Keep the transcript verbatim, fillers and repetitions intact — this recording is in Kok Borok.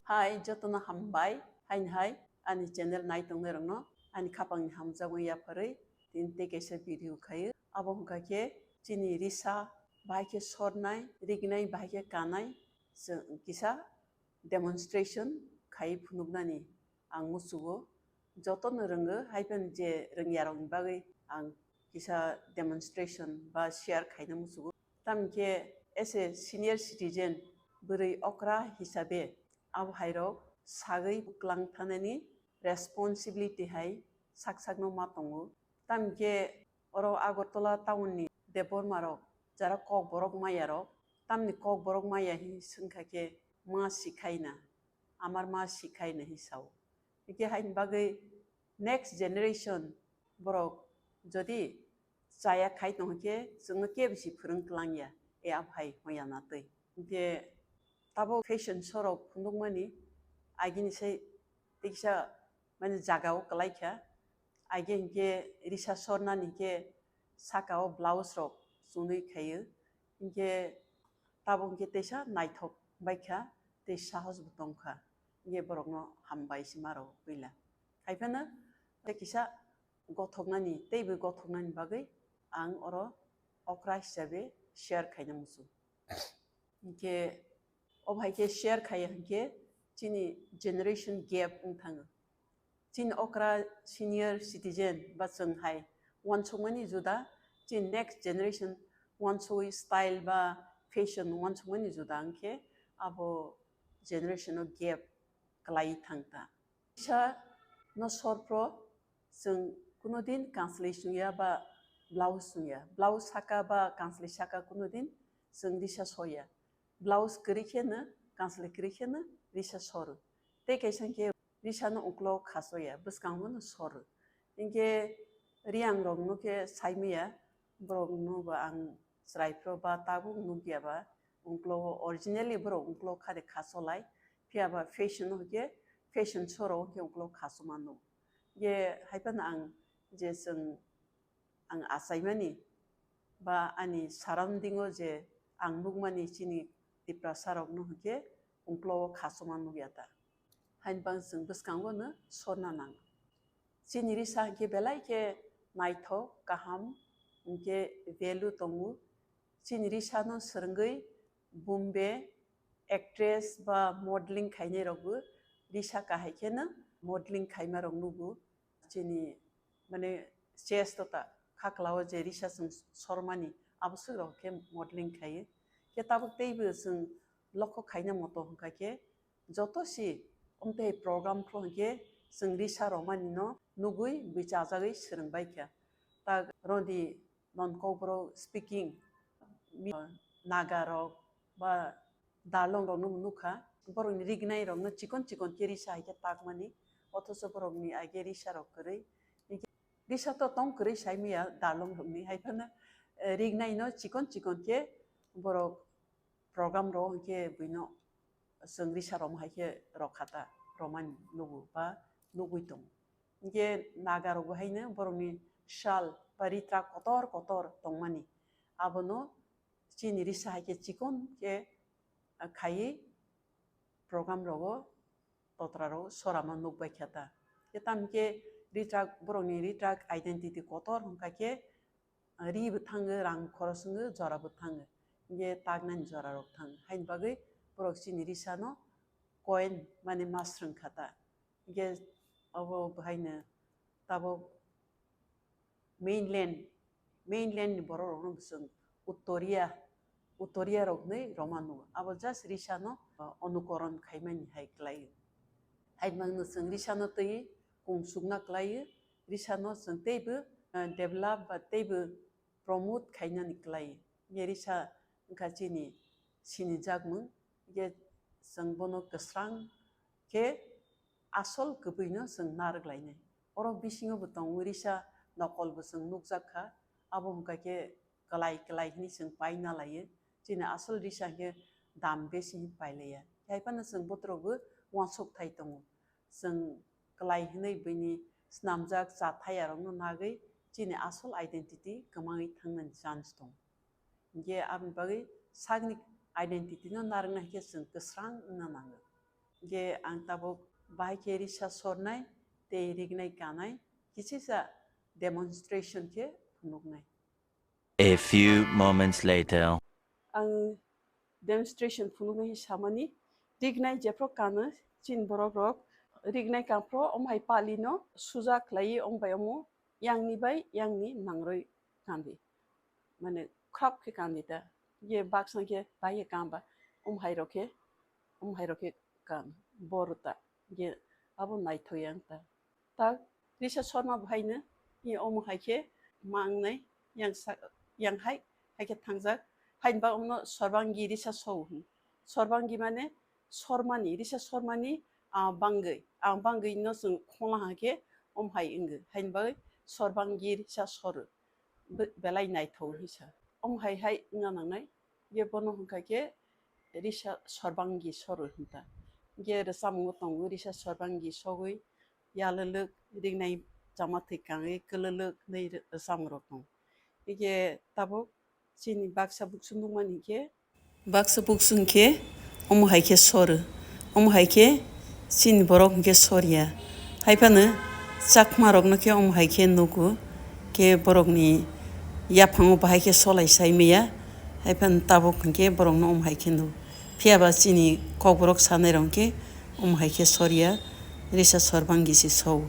Hai, jotono hambai, haini hai, ani channel nai tongnai rokno, ani khapangni hamjakmung yapharwi, tini tei kaisa video khaio. Abo wngkha khe, chini risa, bahai khe sornai, rignai, bahai khe kanai, chwng kisa demonstration khai phunuknani ang muchugo. Jotono rwngo, haiphano je rwngyarokni bagwi ang kisa demonstration ba share khaina muchugo. Tamni khe as a senior citizen, bwrwi okra hisabe, abo hairok sagwi kwlang thanani responsibility hai sak sakno ma tongo. Tamni khe oro Agartala town ni Debbarma rok jara Kokborok maya rok, tamni Kokborok maya hi swngkha khe ma sikhaina, amar ma sikhaina hi sao. Hingkhe haini bagwi next generation borok jodi chaya khai tong khe chwngno kebo si phwrwng twlang ya, e abo hai hoya na twi. Hingkhe tabuk fashion show rok phunukmani agini sai tiksa mane jaga o kwlai kha. Age hingkhe risa sornani hingkhe saka o blouse rok chunwi khaio. Hingkhe tabuk hingkhe teisa naithok bai kha, tei sahos bo tong kha. Hingkhe borokno hambai se ma rwo puila. Haiphano tei kisa gothoknani, teibo gothoknani bagwi ang oro okra hisabe share khaina muchung. Hingkhe o hai khe share khaiya hingkhe chini generation gap wng thango. Chini okra senior citizen ba chwng hai uansukmani juda, chini next generation uansugwi style ba fashion uansukmani juda wngkhe abo generation o gap kwlai thang ta. Risa no sor phro chwng kuno din kanslwi chwngya ba blouse chwngya. Blouse saka ba kanslwi saka kuno din chwng risa soya. Blouse kwrwi khe no, kanslwi kwrwi khe no risa soro. Tei kaisa khe risa no uklo khasoya, bwskango no soro. Hinkhe riyang rok no khe saimaya, borok no bo ang chwrai phro ba tabuk nukya ba, uklo originally borok uklo kha de khasolai, phiya ba fashion no khe fashion show rok khe uklo khasoma no. Ye hai phano ang je chwng ang achaimani ba ani surrounding o je ang nukmani chini Tiprasa rok no hwnkhe uklo o khasoma nukya ta. Haini bagwi chwng bwskango no sorna nang. Chini risa hwnkhe belai khe naithok, kaham, hwnkhe value tongo. Chini risa no swrwngwi Bombay actress ba modeling khainai rokbo risa kahai kheno modeling khaima rok nugo. Chini mane chest o ta khaklao je risa chwng sormani abo swk rok khe modeling khaio. Khe tabuk teibo chwng lokho khaina moto hwnkha khe joto si omtei program khlo hwnkhe chwng risa romani no nugwi bui chajagwi swrwng bai kha. Ta rodi non Kokborok speaking mi-, Naga rok ba Darlong rok no nukha, borok ni rignai rok no chikon chikon khe risa hai khe takmani, othocho borok ni age risa rok kwrwi, risa to tong kwrwi sai maya Darlong rok ni, hai phano, eh, rignai no chikon chikon khe borok program rok hwnkhe buino chwng risa roma hai khe rok kha ta romani nugo ba nugwi tongo. Hinkhe Naga rok bo haino borok ni sal ba ritrak kotor kotor tongmani, abono chini risa hai khe chikon khe, ah, khaiwi program rogo totra rogo sorama nukbai kha ta. Khe tamo khe ritrak, borok ni ritrak identity kotor hwnkha khe, ah, ri bo thango, rang khoros wngo, jora bo thango. Hinkhe taknani jora rok thango. Haini bagwi borok chini risa no coin mane ma swrwng kha ta. Hinkhe abo bahaino tabuk mainland, mainland ni borok rok no chwng Uttoria, Uttoria rok hinwi roma nugo. Abo just risa no, uh, onukoron khaimani hai kwlai. Hai mangno chwng risa no twi kung sukna kwlai, risa no chwng teibo, uh, develop ba teibo promote khainani kwlai. Ye risa wngkha chini sinijakmung, ye chwng bono kwsrang khe asol kwbwino chwng narwk lainai. Oro bisingo bo tongo risa nokol bo chwng nukjak kha, abo hwnkha khe kwlai kwlai hinwi chwng paina laiyo. Chini asol risa hwnkhe dam besi hinwi pailaiya. Hai phano chwng bothrogo uansuk thai tongo. Chwng kwlai hinwi buini snamjak cha thayarokno nagwi chini asol identity kwmangwi thangnani chance tongo. Hinkhe aboni bagwi sakni identity no narwkna hinkhe chwng kwsrang wngna nango. Ge ang tabuk bahai khe risa sornai tei rignai kanai kisisa demonstration khe phunuknai. A few moments later. Ang demonstration phunuknai samani rignai jephru kano chin borok rok rignai kanphru omhai pali no suja khlai ombai omo yangni bai yangni nangroi kandi mane khrap khe kandi ta ye baksa khe bai khe kamba omhai rok khe omhai rok khe kan bor ta ye abo naithok yang ta. Tak risa sorma bhaino ye omo hai khe mangnai yang sa-, yang hai, hai khe thangjak. Hainba omno sorbangi risa so hwn. Sorbangi mane sormani, risa sormani, ah, bangwi. Ah, bangwi no chwng khona ha khe om hai wngwi. Hainba sorbangi risa soru. Be-, belai naithok hwnwi sa. Om hai hai wngna nangnai. Ye bono hwnkha khe risa sorbangi soru hwnta. Ye rwchapmung tongo risa sorbangi sogwi yalwlwk, ringnai chama thwi kangwi kwlwlwk hwnwi rwchapmung rok tongo. Ye tabuk chini baksa bukchung nukmani khe, baksa bukchung khe omo hai khe soru, omo hai khe chini borok hwnkhe sorya. Haiphano chakma rokno khe omo hai khe nugo, khe borokni yaphango bahai khe solai sai maya, haiphano tabuk hwnkhe borokno omo hai khe nugo. Phiyaba chini kokborok sanai rok hwnkhe omo hai khe sorya, risa sorbangi se so.